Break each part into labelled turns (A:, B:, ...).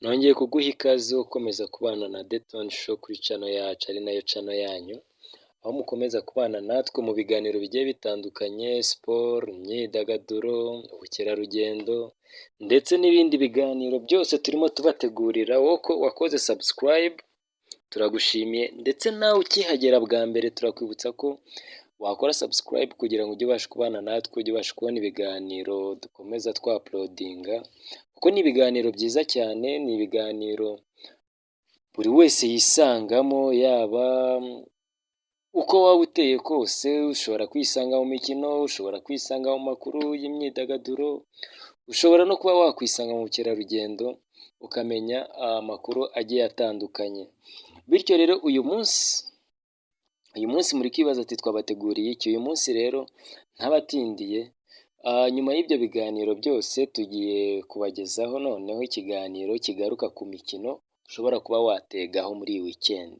A: Nongeye kuguha ikaze ukomeza kubana na The Tone Show kuri channel yacu, ari nayo channel yanyu, aho mukomeza kubana natwe mu biganiro bigiye bitandukanye: siporo, imyidagaduro, ubukerarugendo ndetse n'ibindi biganiro byose turimo tubategurira. Wowe ko wakoze subscribe, turagushimiye, ndetse nawe ukihagera bwa mbere turakwibutsa ko wakora subscribe kugira ngo ujye ubasha kubana natwe, ujye ubasha kubona ibiganiro dukomeza twa-uploadinga, kuko ni ibiganiro byiza cyane, ni ibiganiro buri wese yisangamo. Yaba uko waba uteye kose, ushobora kwisanga mu mikino, ushobora kwisanga mu makuru y'imyidagaduro, ushobora no kuba wakwisanga mu bukerarugendo, ukamenya amakuru agiye atandukanye. Bityo rero uyu munsi muri kwibaza ati: "Twabateguriye iki uyu munsi?" Rero ntabatindiye, nyuma y'ibyo biganiro byose tugiye kubagezaho noneho ikiganiro kigaruka ku mikino ushobora kuba wategaho muri iyi weekend.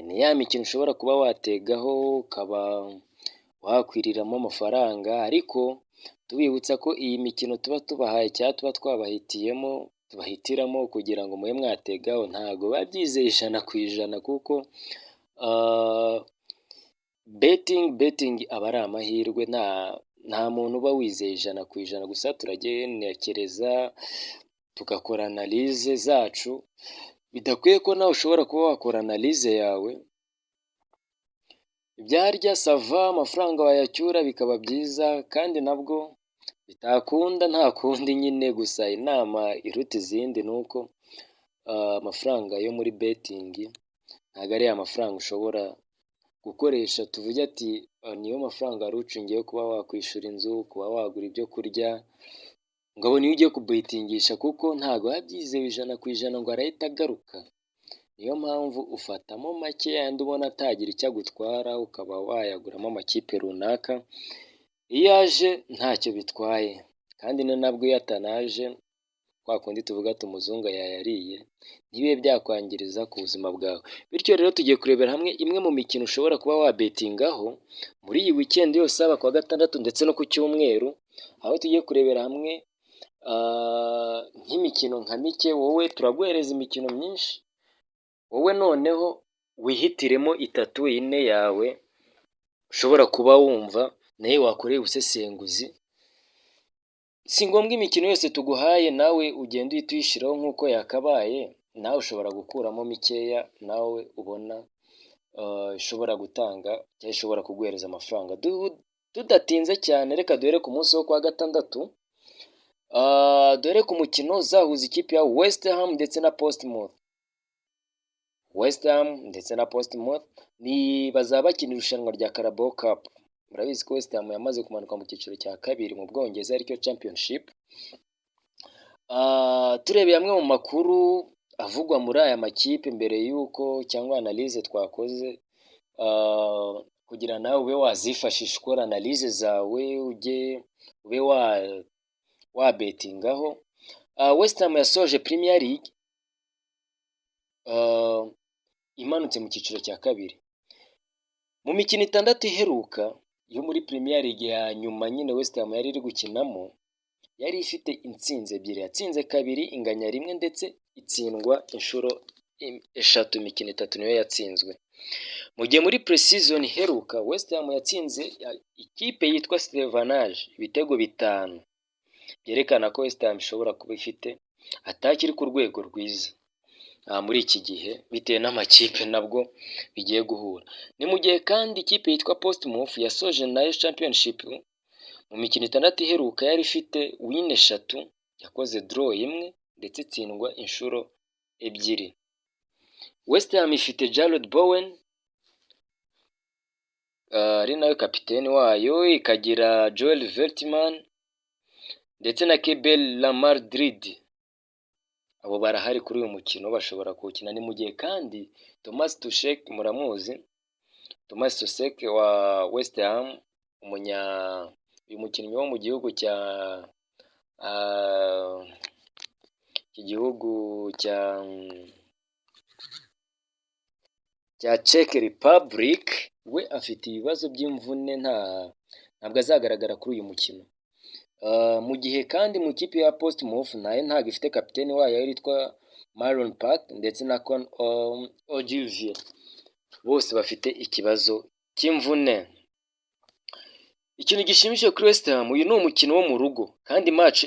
A: Ni ya mikino ushobora kuba wategaho ukaba wakwiriramo amafaranga, ariko tubibutsa ko iyi mikino tuba tubahaye cyangwa tuba twabahitiyemo, tubahitiramo kugira ngo mube mwategaho, ntabwo biba byizeye 100%, kuko betting aba ari amahirwe, nta muntu uba wizeye 100%. Gusa turagenekereza tugakora analyse zacu, bidakwiye ko nawe ushobora kuba wakora analyse yawe, byarya ça va, amafaranga wayacyura bikaba byiza, kandi nabwo bitakunda nta kundi nyine. Gusa inama iruta izindi ni uko amafaranga yo muri betting ntabwo ari ya mafaranga ushobora gukoresha, tuvuge ati niyo mafaranga wari ucungiye kuba wakwishyura inzu, kuba wagura ibyo kurya, ngo niyo ugiye kubetingisha, kuko ntabwo biba byizewe 100% ngo arahita agaruka. Niyo mpamvu ufatamo make yandi ubona atagira icyo agutwara, ukaba wayaguramo amakipe runaka. Iyo aje ntacyo bitwaye, kandi ni nabwo iyo atanaje, kwa kundi tuvuga ati umuzungu yayariye, ntibibe byakwangiriza ku buzima bwawe. Bityo rero tugiye kurebera hamwe imwe mu mikino ushobora kuba wabetingaho muri iyi weekend yose, haba kuwa gatandatu ndetse no ku cyumweru, aho tugiye kurebera hamwe nk'imikino nka mike. Wowe turaguhereza imikino myinshi, wowe noneho wihitiremo itatu, ine yawe ushobora kuba wumva nawe wakoreye ubusesenguzi. Si ngombwa imikino yose tuguhaye nawe ugenda uhita uyishyiraho nk'uko yakabaye. Nawe ushobora gukuramo mikeya nawe ubona ishobora gutanga cyangwa ishobora kuguhereza amafaranga. Tudatinze cyane, reka duhere ku munsi wo kuwa gatandatu, dore ku mukino uzahuza ikipe ya West Ham ndetse na Portsmouth. West Ham ndetse na Portsmouth ni bazaba bakina irushanwa rya Carabao Cup. Murabizi ko West Ham yamaze kumanuka mu cyiciro cya kabiri mu Bwongereza, aricyo Championship. Turebeye amwe mu makuru avugwa muri aya makipe mbere y'uko cyangwa analyse twakoze kugira nawe ube wazifashisha ukora analyse zawe, ujye ube wabetingaho. West Ham yasoje Premier League imanutse mu cyiciro cya kabiri. Mu mikino itandatu iheruka yo muri Premier League ya nyuma nyine West Ham yari iri gukinamo, yari ifite intsinzi ebyiri: yatsinze kabiri, inganya rimwe, ndetse itsindwa inshuro eshatu. Imikino itatu niyo yatsinzwe. Mu gihe muri pre-season iheruka West Ham yatsinze ikipe yitwa Stevenage ibitego bitanu, byerekana ko West Ham ishobora kuba ifite attack iri ku rwego rwiza muri iki gihe, bitewe n'amakipe nabwo bigiye guhura. Ni mu gihe kandi ikipe yitwa Portsmouth yasoje nayo Championship, mu mikino itandatu iheruka yari ifite win eshatu, yakoze draw imwe ndetse itsindwa inshuro ebyiri. West Ham ifite Jarrod Bowen ari nawe kapiteni wayo, ikagira Joel Veltman ndetse na Keiber Lamadrid. Abo barahari kuri uyu mukino, bashobora kuwukina. Ni mu gihe kandi Thomas Soucek, muramuzi, Thomas Soucek wa West Ham, umunya uyu mukinnyi wo mu gihugu cya iki gihugu cya Czech Republic, we afite ibibazo by'imvune, ntabwo azagaragara kuri uyu mukino. Mu gihe kandi mu ikipe ya Portsmouth nayo ntabwo ifite kapiteni wayo yitwa Marlon Pack ndetse na Con Ogilvie, bose bafite ikibazo cy'imvune. Ikintu gishimishije kuri West Ham, uyu ni umukino wo mu rugo kandi match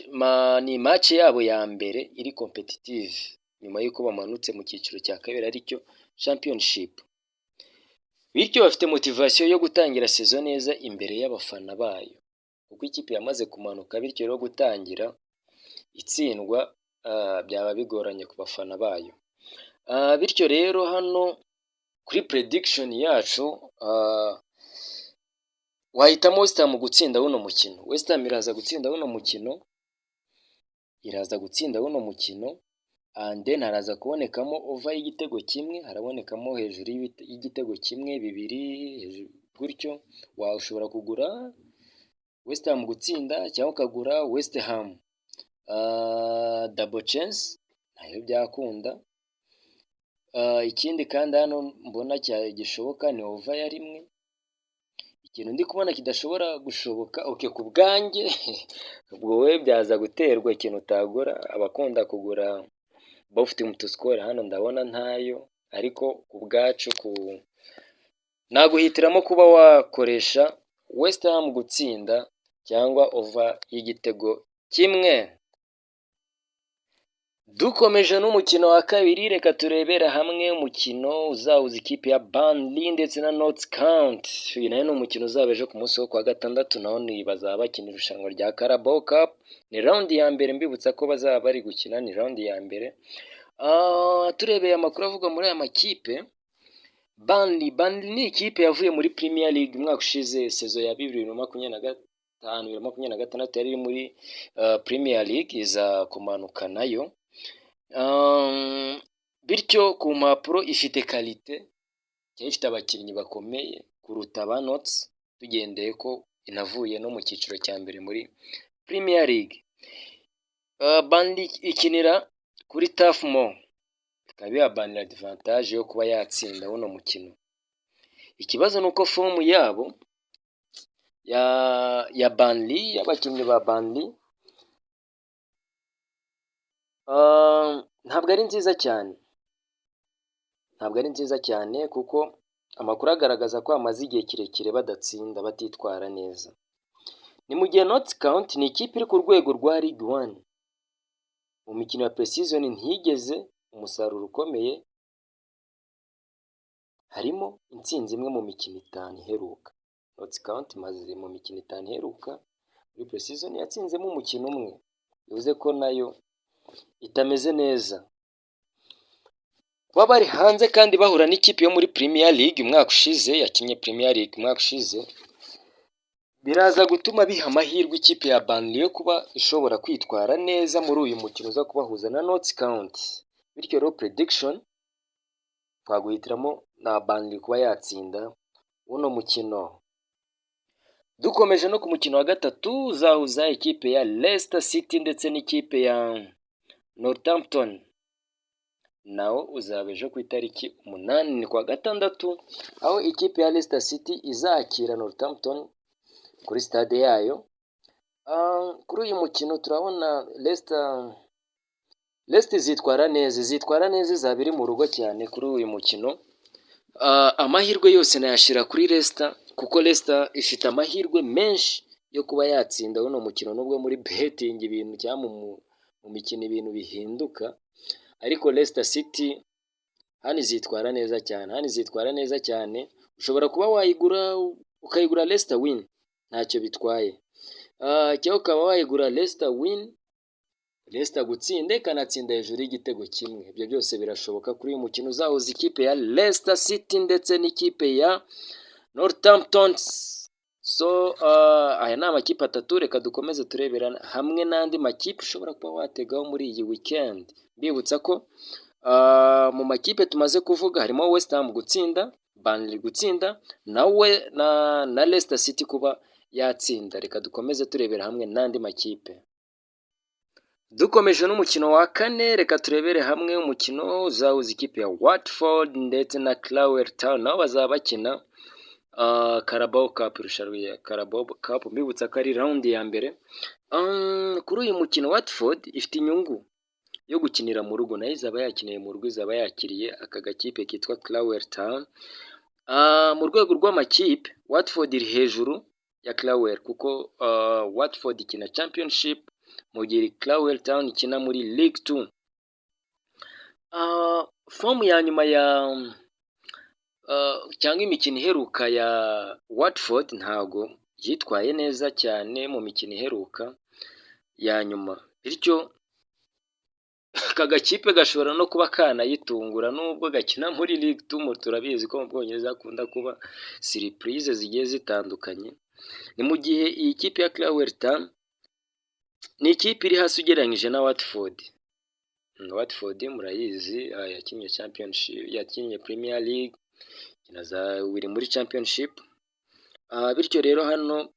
A: ni match yabo ya mbere iri competitive nyuma y'uko bamanutse mu cyiciro cya kabiri, aricyo Championship. Bityo bafite motivation yo gutangira saison neza imbere y'abafana bayo, kuko ikipe yamaze kumanuka, bityo rero gutangira itsindwa byaba bigoranye ku bafana bayo. Bityo rero hano kuri prediction yacu wahitamo West Ham gutsinda buno mukino. West Ham iraza gutsinda buno mukino, iraza gutsinda buno mukino, and then haraza kubonekamo over y'igitego kimwe, harabonekamo hejuru y'igitego kimwe, bibiri gutyo. Washobora kugura West Ham gutsinda cyangwa ukagura West Ham double chance, nayo byakunda. Ikindi kandi hano mbona gishoboka ni over ya 1. Ikintu ndi kubona kidashobora gushoboka, okay, ku bwanjye, ubwo wowe byaza guterwa ikintu utagura. Abakunda kugura both team to score, hano ndabona ntayo, ariko ku bwacu ku naguhitiramo kuba wakoresha West Ham gutsinda cyangwa over y'igitego kimwe. Dukomeje n'umukino wa kabiri, reka turebere hamwe umukino uzahuza ikipe ya Burnley ndetse na Notts County. Uyu nawe ni umukino uzaba ejo ku munsi wo kuwa gatandatu, nawo ni bazaba bakina irushanwa rya Carabao Cup. Ni round ya mbere, mbibutsa ko bazaba bari gukina, ni round ya mbere. Turebeye amakuru avugwa muri aya makipe, Burnley ni ikipe yavuye muri Premier League umwaka ushize, saison ya 2025, 2026, yari iri muri Premier League, iza kumanuka nayo. Bityo ku mpapuro ifite qualité cyangwa ifite abakinnyi bakomeye kuruta ba Notts, tugendeye ko inavuye no mu cyiciro cya mbere muri Premier League. Burnley ikinira kuri Turf Moor, bikaba biha Burnley advantage yo kuba yatsinda buno mukino. Ikibazo ni uko form yabo ya Burnley, y'abakinnyi ba Burnley, ntabwo ari nziza cyane, ntabwo ari nziza cyane, kuko amakuru agaragaza ko bamaze igihe kirekire badatsinda, batitwara neza. Ni mu gihe Notts County ni ikipe iri ku rwego rwa League One. Mu mikino ya pre-season ntiyigeze umusaruro ukomeye, harimo intsinzi imwe mu mikino 5 iheruka. Notts County imaze mu mikino 5 iheruka muri pre-season yatsinzemo umukino umwe, bivuze ko nayo itameze neza. Kuba bari hanze kandi bahura n'ikipe yo muri Premier League umwaka ushize, yakinnye Premier League umwaka ushize, biraza gutuma biha amahirwe ikipe ya Burnley yo kuba ishobora kwitwara neza muri uyu mukino uza kubahuza na Notts County. Bityo rero prediction twaguhitiramo na Burnley kuba yatsinda uno mukino. Dukomeje no ku mukino wa gatatu uzahuza ikipe ya Leicester City ndetse n'ikipe ya Northampton, nawo uzaba ejo ku itariki 8, ni kuwa gatandatu, aho ikipe ya Leicester City izakira Northampton kuri stade yayo. Kuri uyu mukino turabona Leicester izitwara neza, izitwara neza, izaba iri mu rugo cyane kuri uyu mukino. Amahirwe yose nayashyira kuri Leicester, kuko Leicester ifite amahirwe menshi yo kuba yatsinda uno mukino, nubwo muri betting ibintu cyangwa mu mikino ibintu bihinduka, ariko Leicester City hano izitwara neza cyane, hano izitwara neza cyane. Ushobora kuba wayigura, ukayigura Leicester win, ntacyo bitwaye, cyangwa ukaba wayigura Leicester win, Leicester gutsinda ikanatsinda hejuru y'igitego kimwe. Ibyo byose birashoboka kuri uyu mukino uzahuza ikipe ya Leicester City ndetse n'ikipe ya Northampton. So aya ni amakipe atatu. Reka dukomeze turebera hamwe n'andi makipe ushobora kuba wategaho muri iyi weekend. Mbibutsa ko mu makipe tumaze kuvuga harimo West Ham gutsinda, Burnley gutsinda, nawe na Leicester City kuba yatsinda. Reka dukomeze turebera hamwe n'andi makipe. Dukomeje n'umukino wa kane, reka turebere hamwe umukino uzahuza ikipe ya Watford ndetse na Crawley Town, nabo bazaba bakina Carabao Cup, irushanwa rya Carabao Cup, mbibutsa ko ari round ya mbere. Kuri uyu mukino, Watford ifite inyungu yo gukinira mu rugo, nayo izaba yakiniye mu rugo, izaba yakiriye aka gakipe kitwa Crawley Town. Mu rwego rw'amakipe, Watford iri hejuru ya Crawley kuko Watford ikina Championship mu gihe Crawley Town ikina muri League Two. Form ya nyuma ya cyangwa imikino iheruka ya Watford, ntago yitwaye neza cyane mu mikino iheruka ya nyuma, bityo aka gakipe gashobora no kuba kanayitungura nubwo gakina muri League Two. Turabizi ko mu Bwongereza hakunda kuba surprise zigiye zitandukanye. Ni mu gihe iyi kipe ya Crawley Town ni ikipe iri hasi ugereranyije na Watford. Watford murayizi, yakinnye Championship, yakinnye Premier League, iri muri Championship. Bityo rero hano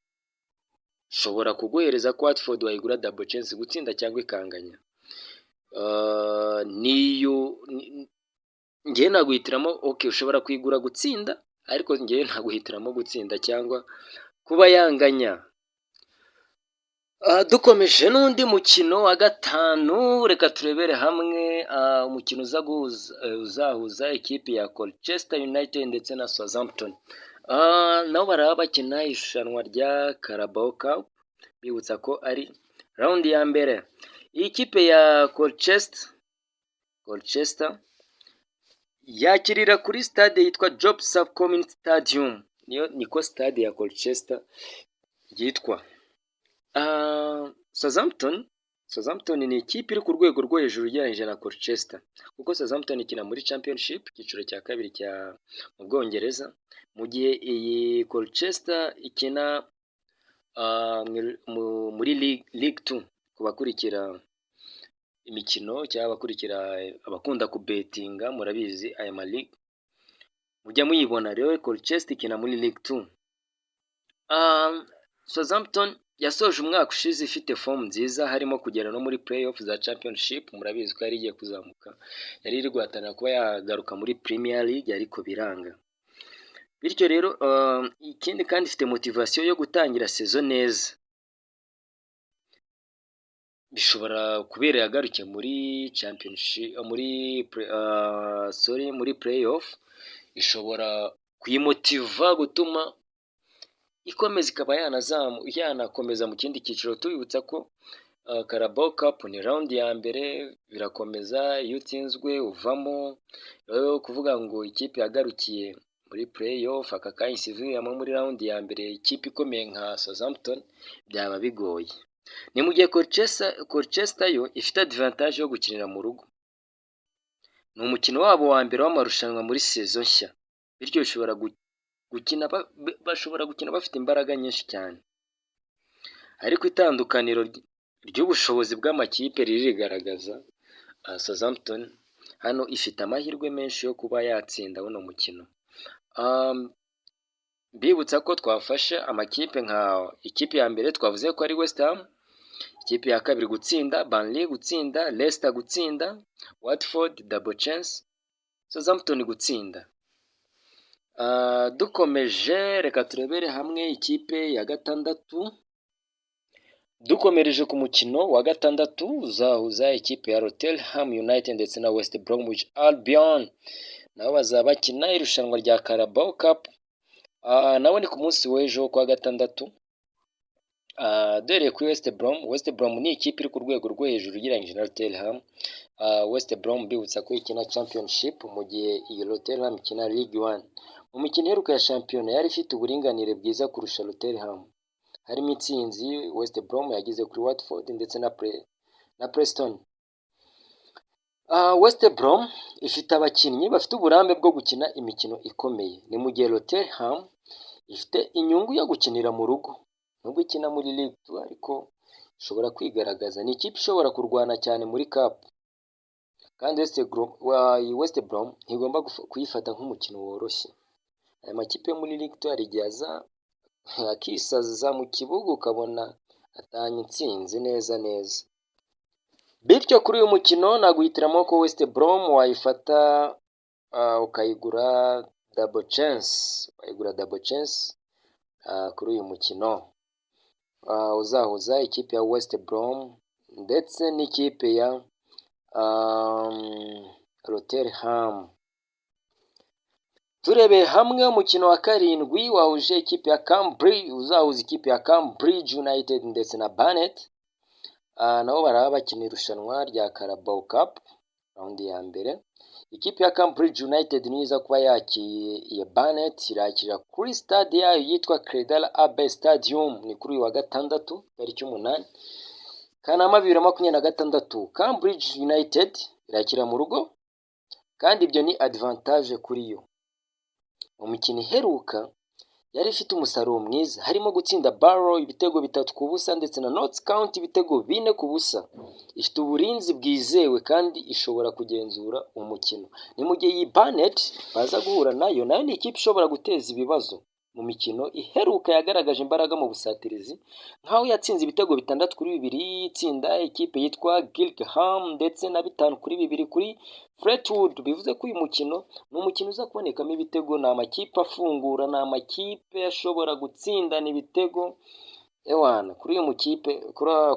A: nshobora kuguhereza ko Watford wayigura double chance gutsinda cyangwa ikanganya. Niyo ngewe naguhitiramo. Okay, ushobora kuyigura gutsinda, ariko ngewe naguhitiramo gutsinda cyangwa kuba yanganya. Dukomeje n'undi mukino wa gatanu, reka turebere hamwe umukino uza uzahuza ikipe ya Colchester United ndetse na Southampton. Nabo baraba bakina irushanwa rya Carabao Cup, bibutsa ko ari round ya mbere. Iyi kipe ya Colchester yakirira kuri stade yitwa JobServe Community Stadium, niyo niko stade ya Colchester yitwa. Southampton ni ikipe iri ku rwego rwo hejuru ugereranyije na Colchester, kuko Southampton ikina muri Championship, icyiciro cya kabiri cya mu Bwongereza, mu gihe iyi Colchester ikina muri League Two. Ku bakurikira imikino cyangwa abakurikira, abakunda kubetinga, murabizi aya ma league mujya muyibona. Rero Colchester ikina muri League Two. Southampton yasoje umwaka ushize ifite form nziza, harimo kugera no muri play-off za Championship. Murabizi ko yari igiye kuzamuka, yari iri guhatanira kuba yagaruka muri Premier League, ariko biranga. Bityo rero ikindi kandi, ifite motivation yo gutangira saison neza, bishobora kubera yagarukiye muri Championship, muri, sorry, muri play-off, ishobora kuyimotiva gutuma ikomeza ikaba yanazamu yanakomeza mu kindi cyiciro. Tubibutsa ko Carabao Cup ni round ya mbere, birakomeza, iyo utsinzwe uvamo. Rero kuvuga ngo ikipe yagarukiye muri play-off aka kanya isivuyemo muri round ya mbere, ikipe ikomeye nka Southampton, byaba bigoye. Ni mu gihe Colchester yo ifite advantage yo gukinira mu rugo, ni umukino wabo wa mbere w'amarushanwa muri saison nshya, bityo bishobora gukina bashobora gukina bafite imbaraga nyinshi cyane. Ariko itandukaniro ry'ubushobozi bw'amakipe ririgaragaza. Southampton hano ifite amahirwe menshi yo kuba yatsinda uno mukino. Mbibutsa ko twafashe amakipe nka ikipe ya mbere twavuze ko ari West Ham, ikipe ya kabiri gutsinda, Burnley gutsinda, Leicester gutsinda, Watford double chance, Southampton gutsinda. Dukomeje, reka turebere hamwe ikipe ya gatandatu. Dukomereje ku mukino wa gatandatu uzahuza ikipe ya Rotherham United ndetse na West Bromwich Albion, nabo bazaba bakina irushanwa rya Carabao Cup, nabo ni ku munsi w'ejo kuwa gatandatu. Duhereye kuri West Brom, West Brom ni ikipe iri ku rwego rwo hejuru ugereranyije na Rotherham. West Brom mbibutsa ko ikina Championship, mu gihe iyi Rotherham ikina League One. Mu mikino iheruka ya shampiyona yari ifite uburinganire bwiza kurusha Rotherham, harimo intsinzi West Brom yagize kuri Watford ndetse na Preston. West Brom ifite abakinnyi bafite uburambe bwo gukina imikino ikomeye, ni mu gihe Rotherham ifite inyungu yo gukinira mu rugo. Nubwo ikina muri League Two, ariko ishobora kwigaragaza, ni ikipe ishobora kurwana cyane muri cup, kandi West Brom ntigomba kuyifata nk'umukino woroshye. Aya makipe yo muri League Two hari igihe aza akisaza mu kibuga, ukabona atanye intsinzi neza neza. Bityo kuri uyu mukino naguhitiramo ko West Brom wayifata ukayigura double chance, wayigura double chance kuri uyu mukino. uzahuza ikipe ya West Brom ndetse n'ikipe ya Rotherham. Turebeye hamwe umukino wa karindwi wahuje ikipe ya Cambridge, uzahuza ikipe ya Cambridge United ndetse na Barnet, nabo baraba bakina irushanwa rya Carabao Cup round ya mbere. Ikipe ya Cambridge United niyo iza kuba yakiriye Barnet, irakira kuri stade yayo yitwa Cradle Abbey Stadium. Ni kuri uyu wa gatandatu, tariki 8 Kanama 2026. Cambridge United irakira mu rugo, kandi ibyo ni advantage kuri yo. Mu mikino iheruka yari ifite umusaruro mwiza, harimo gutsinda Barrow ibitego 3-0 ndetse na Notts County ibitego 4-0. Ifite uburinzi bwizewe kandi ishobora kugenzura umukino. Ni mu gihe iyi Barnet baza guhura nayo, nayo ni ikipe ishobora guteza ibibazo. Mu mikino iheruka yagaragaje imbaraga mu busatirizi, nk'aho yatsinze ibitego 6-2 itsinda ikipe yitwa Gillingham, ndetse na 5-2 kuri Fleetwood. Bivuze ko uyu mukino ni umukino uza kubonekamo ibitego, ni amakipe afungura, ni amakipe ashobora gutsindana ibitego. Ewana, kuri uyu mukipe,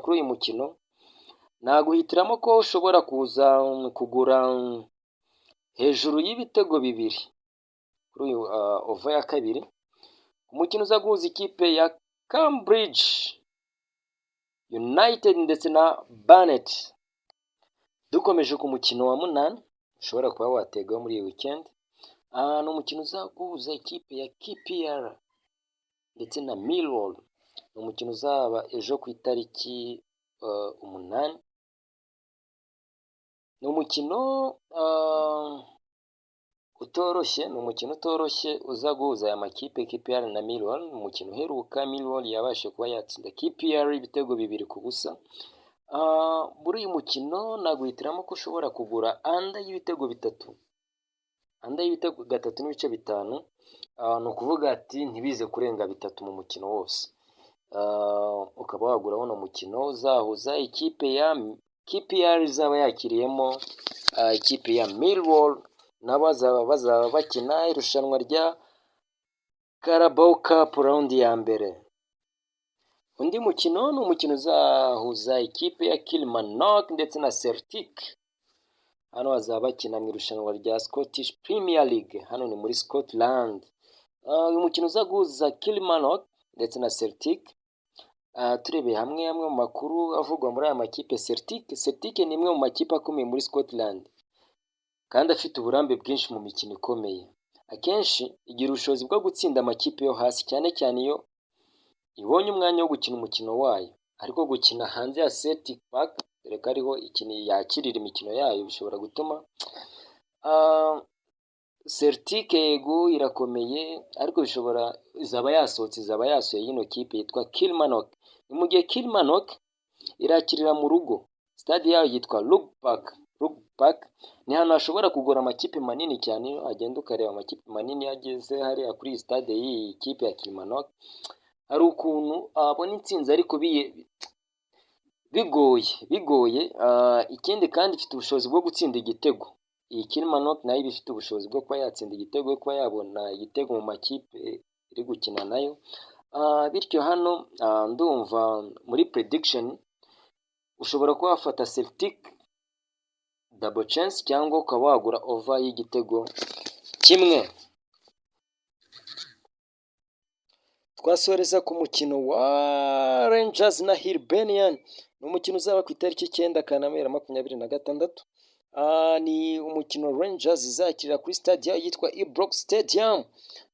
A: kuri uyu mukino naguhitiramo ko ushobora kuza kugura hejuru y'ibitego 2 kuri uyu over ya 2, umukino uza guhuza ikipe ya Cambridge United ndetse na Barnet. Dukomeje ku mukino wa munani ushobora kuba wategaho muri iyi weekend, ni umukino uza guhuza ikipe ya QPR ndetse na Millwall. Ni umukino uzaba ejo ku itariki 8. Ni umukino utoroshye, ni umukino utoroshye uza guhuza aya makipe, QPR na Millwall. Umukino uheruka Millwall yabashije kuba yatsinda QPR ibitego 2-0. Muri uyu mukino naguhitiramo ko ushobora kugura under y'ibitego 3, under y'ibitego 3.5, ni ukuvuga ati ntibize kurenga 3 mu mukino wose. Ukaba wagura uno mukino uzahuza ikipe ya QPR izaba yakiriyemo ikipe ya Millwall, nabo bazaba bakina irushanwa rya Carabao Cup round ya mbere. Undi mukino ni umukino uzahuza ikipe ya Kilmarnock ndetse na Celtic. Hano bazaba bakina mu irushanwa rya Scottish Premier League, hano ni muri Scotland. Uyu mukino uza guhuza Kilmarnock ndetse na Celtic, turebeye hamwe amwe mu makuru avugwa muri aya makipe, Celtic ni imwe mu makipe akomeye muri Scotland kandi afite uburambe bwinshi mu mikino ikomeye. Akenshi igira ubushobozi bwo gutsinda amakipe yo hasi, cyane cyane iyo ibonye umwanya wo gukina umukino wayo. Ariko gukina hanze ya Celtic Park, dore ko ariho yakirira imikino yayo, bishobora gutuma Celtic, yego irakomeye, ariko bishobora izaba yasohotse, izaba yasohoye yino kipe yitwa Kilmarnock. Ni mu gihe Kilmarnock irakirira mu rugo, stade yayo yitwa Rugby Park. Rugby Park ni ahantu hashobora kugora amakipe manini cyane. Iyo wagenda ukareba amakipe manini iyo ageze hariya kuri iyi stade y'iyi kipe ya Kilmarnock, hari ukuntu abona intsinzi ariko bigoye bigoye. Ikindi kandi ifite ubushobozi bwo gutsinda igitego. Iyi Kilmarnock nayo iba ifite ubushobozi bwo kuba yatsinda igitego, kuba yabona igitego mu makipe iri gukina nayo. Bityo hano ndumva muri prediction ushobora kuba wafata Celtic double chance cyangwa ukaba wagura over y'igitego 1. Twasoreza ku mukino wa Rangers na Hibernian. Ni umukino uzaba ku itariki 9 Kanama 2026. Ni umukino Rangers izakirira kuri stade yitwa Ibrox Stadium.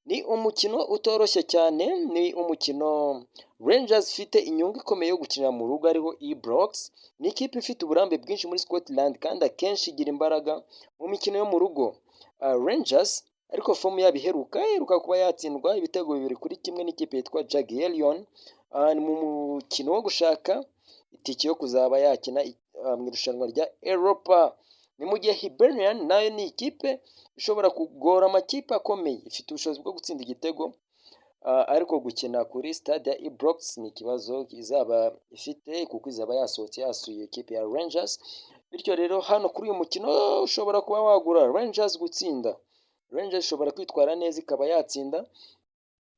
A: Ni umukino utoroshye cyane, ni umukino Rangers ifite inyungu ikomeye yo gukinira mu rugo ariho Ibrox. Ni ikipe ifite uburambe bwinshi muri Scotland kandi akenshi igira imbaraga mu mikino yo mu rugo. Rangers ariko form yabo iheruka, iheruka kuba yatsindwa ibitego 2-1 n'ikipe yitwa Jagiellonian. Ni mu mukino wo gushaka itike yo kuzaba yakina mu irushanwa rya Europa. Ni mu gihe Hibernian nayo ni ikipe ishobora kugora amakipe akomeye, ifite ubushobozi bwo gutsinda igitego, ariko gukina kuri stade ya Ibrox ni ikibazo izaba ifite kuko izaba yasohotse yasuye ikipe ya Rangers. Bityo rero hano kuri uyu mukino ushobora kuba wagura Rangers gutsinda. Rangers ishobora kwitwara neza ikaba yatsinda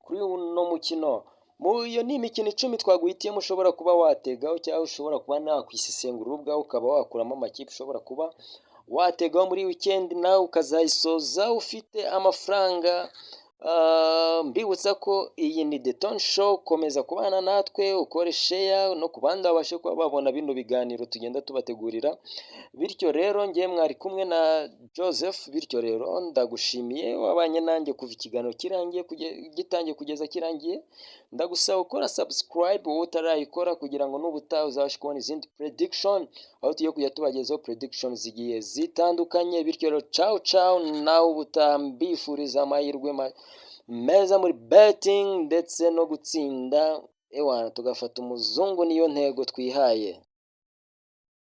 A: kuri uno mukino. Mu iyo ni imikino 10 twaguhitiyemo ushobora kuba wategaho, cyangwa ushobora kuba nakwisesengura ubwawe, ukaba wakuramo amakipe ushobora kuba wategaho muri weekend, nawe ukazayisoza ufite amafaranga. Mbibutsa ko iyi ni The Tone Show. Komeza kubana natwe, ukore share no ku bandi babashe kuba babona bino biganiro tugenda tubategurira. Bityo rero, ngewe mwari kumwe na Joseph. Bityo rero ndagushimiye wabanye nanjye kuva ikiganiro kirangiye, gitangiye kugeza kirangiye. Ndagusaba gukora subscribe wowe utarayikora, kugira ngo n'ubutaha uzabashe kubona izindi prediction, aho tugiye kujya tubagezaho prediction zigiye zitandukanye. Bityo rero, ciao ciao, nawe ubutaha. Mbifuriza amahirwe meza muri betting ndetse no gutsinda, ewana tugafata umuzungu, niyo ntego twihaye.